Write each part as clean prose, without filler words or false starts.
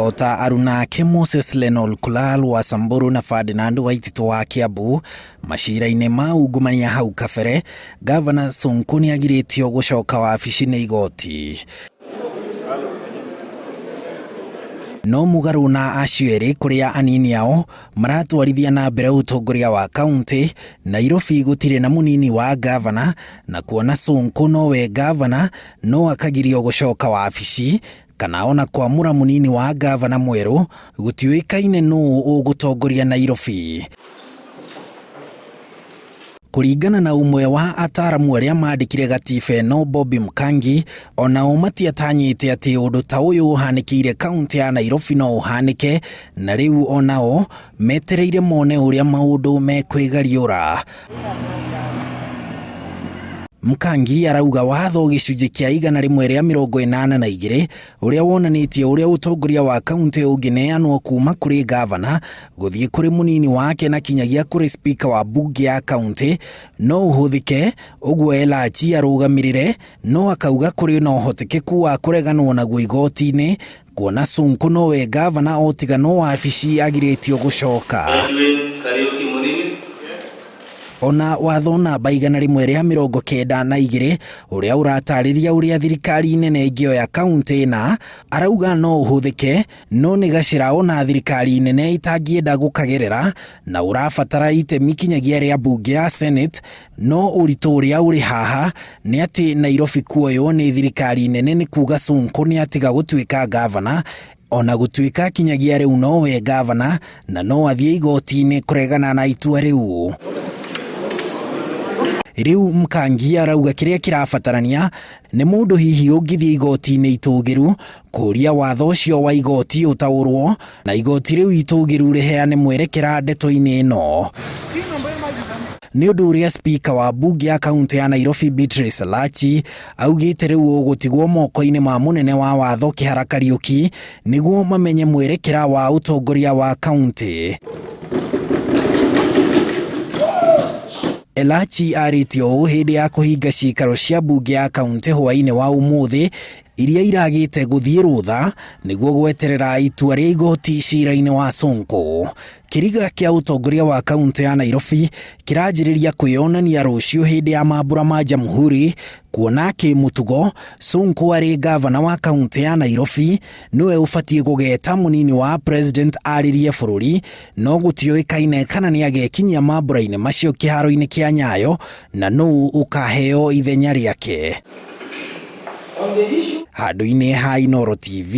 O ta aruna ake Moses Lenol Kulal wa Samburu na Ferdinand Waititu wa Kiambu macira-inĩ ma ungumania hau kabere, Gavana Sonko nĩagirĩtio gũcoka wabici nĩ igoti. No mũgarũ na acio erĩ kũrĩa anini ao maratwarithia na mbere ũtongoria wa kaunti, Nairobi gũtirĩ na mũnini wa gavana na kuona Sonko nowe gavana no akagirio gũcoka wabici kana ona kwamũra mũnini wa gavana mwerũ gũtiũĩkaine nũũ ũgũtongoria Nairobi. Kũringana na ũmwe wa ataramu arĩa mandĩkire gatiba ĩno Bobby Mkangi, onao matiatanyĩte atĩ ũndũ ta ũyũ ũhanĩkĩire kaunti ya Nairobi no ũhanĩke, na rĩu onao metereire mone ũrĩa maũndũ mekwĩgariũra. Mkangi arauga watho gĩcunjĩ kĩa 182 ũrĩa wonanĩtie ũrĩa ũtongoria wa kaunti ũngĩneanwo kuma kũrĩ gavana gũthiĩ kũrĩ mũnini wake na kinyagia kũrĩ spika wa bunge ya kaunti no ũhũthĩke ũguo Elachi arũgamĩrĩre, no akauga kũrĩ na ũhotekeku wa kũreganwo naguo igoti-inĩ kuona Sonko nowe gavana o tiga no wabici agirĩtio gũcoka. Edwin Kariuki Murimi. Ona watho namba 192 ũrĩa ũratarĩria ũrĩa thirikari nene ĩngĩoya kaunti na arauga no ũhũthĩke no nĩ gacĩra ona thirikari nene ĩtangĩenda gũkagerera na ũrabatara itemi kinyagia rĩa mbunge ya Senate, no ũritũ ũrĩa ũrĩ haha nĩ atĩ Nairobi kuoywo nĩ thirikari nene nĩ kuga Sonko nĩ atiga gũtuĩka gavana ona gũtuĩka kinyagia rĩu nowe gavana na no athiĩ igoti-inĩ kũregana na itua rĩu. Rĩu Mkangi arauga kĩrĩa kĩrabatarania nĩ mũndũ hihi ũngĩthiĩ igoti-inĩ itũgĩru kũria watho ũcio wa igoti ũtaũrwo na igoti rĩu itũgĩru rĩheane mwerekera ndeto-inĩ ĩno. Nĩ ũndũ ũrĩa spika wa mbunge ya kaunti ya Nairobi Beatrice Elachi augĩte rĩu ũgũtigwo moko-inĩ ma mũnene wa watho Kĩhara Kariũki nĩguo mamenye mwerekera wa ũtongoria wa kaunti. Elachi arĩtie ũũ hĩndĩ ya kũhinga cikaro cia mbunge ya kaunti hwaĩ-inĩ wa ũmũthĩ iria iragĩte gũthiĩ rũtha nĩguo gweterera itua rĩa igoti cira-inĩ wa Sonko. Kĩriga kĩa ũtongoria wa kaunti ya Nairobi kĩranjĩrĩria kwĩyonania rũciũ hĩndĩ ya mambura ma Jamhuri kuona kĩmũtugo Sonko arĩ gavana wa kaunti ya Nairobi nĩwe ũbatiĩ gũgeta mũnini wa president arĩrie bũrũri, no gũtiũĩkaine kana nĩ agekinyia mambura-inĩ macio kĩharo-inĩ kĩa Nyayo na nũũ ũkaheo ithenya rĩake. Handũ-inĩ ha Inooro TV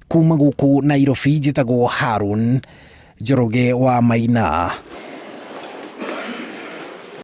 kuma gũkũ Nairobi njĩtagwo Harun Njoroge wa Maina.